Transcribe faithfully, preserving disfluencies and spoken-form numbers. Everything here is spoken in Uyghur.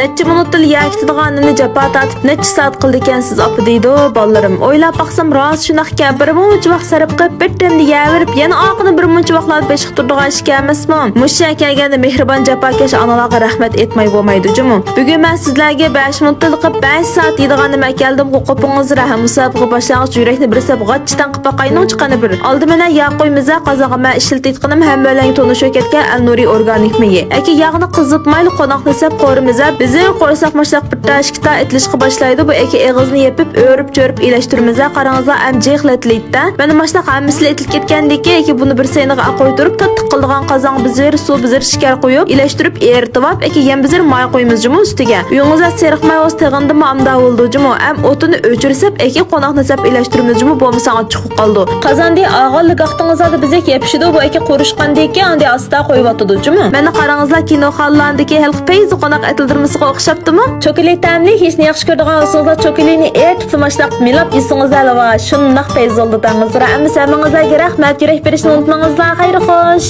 نەچچە مىنۇتتىلا يەگىتىدىغاننى جاپا تارتىپ نەچچە سائەت قىلىدىكەنسىز ئاپا، دەيدۇ بالىلىرىم. ئويلاپ باقسام راست شۇنداقكەن، بىر مۇنچە ۋاقىت سەرپ قىلىپ بىر تەمدە يەۋېرىپ يەنە ئارقىدىن بىر مۇنچە ۋاقىتلار بېشىق تۇرىدىغان ئىش ئىكەنمىسمۇ؟ مۇشۇ يەرگە كەلگەندە مېھرىبان جاپاكەش ئانىلارغا رەھمەت ئېيتماي بولمايدۇ جۇمۇ. بۈگۈن مەن سىزلەرگە بەش مىنۇتتىلا قىلىپ بەش سائەت يەيدىغان نېمە ئەكەلدىمغۇ، قوپۇڭىزلار ھەم مۇسابىقە باشلانغۇچە يۈرەكنى بىر سەپ غاچچىتەڭ قىلىپ باقاينىڭ چىققىنى بىر. ئالدى مەنە ياغ قويىمىزە قازانغا مەن ئىشلىتىپ ئېيتقىنىم ھەممەيلەنگە تونۇش بولۇپ كەتكەن ئەلنۇرى ئورگانىك مېيى. ئەكە ياغنى قىزىتمايلا قوناقنى سەپ قورۇمىزە بىزنىڭ قورساق ماشلاق بىر تاشكىتا ئېتىلىشقا باشلايدۇ. بۇ ئەكە ئېغىزنى يېپىپ ئۆرۈپ چۆرۈپ ئېلەشتۈرىمىزە قاراڭىزلار ئەمجىق لەتلەيدىتە. مەن ماشلاق ھەممىسىلا ئېتىلىپ كەتكەندىكى ئەكە بۇنى بىر سەينىگە قويدۇرۇپ تاتلىق قىلىدىغان قازانغا بىزەر سۇ بىزەر شېكەر قويۇپ ئېلەشتۈرۈپ ئېرىتىۋاپ ئەكە يەنە بىزەر ماي قويىمىز جۇمۇ ئۈستىگە. ئۆيىڭىزدە سېرىق ماي بولسا تېغىندىمۇ ئامدا بولىدۇ جۇمۇ. ئەم ئوتىنى ئۆچۈرسەپ ئەكە قوناقنى سەپ ئېلەشتۈرىمىز جۇمۇ بولمىسا ئاچچىق قالىدۇ. قازاندى ئاغانلىق ۋاقتىڭىزدا بىزەك يېپىشىدۇ، بۇ ئەكە قورۇشقاندىن كېيىن ئاندى ئاستا قويۇۋاتىدۇ جۇمۇ. مانا قاراڭىزلار كىنوخانىلاردىكى ھېلىقى پەيزى قوناق ئېتىلدۈرمىسىغا ئوخشاپتىمۇ؟ چوكىلى تەملىك، ھېچنى ياخشى كۆرىدىغان بولسىڭىزلار چوكىلىنى ئېرىتىپلا ماشلاق مىلاپ يېسىڭىزلار ۋا شۇنداق پەيزى بولىدۇ دەڭىزلار. ئەمما ھەممىڭىزلەرگە رەھمەت، يۈرەك بېرىشنى ئۇنتۇماڭىزلار. خەير خوش.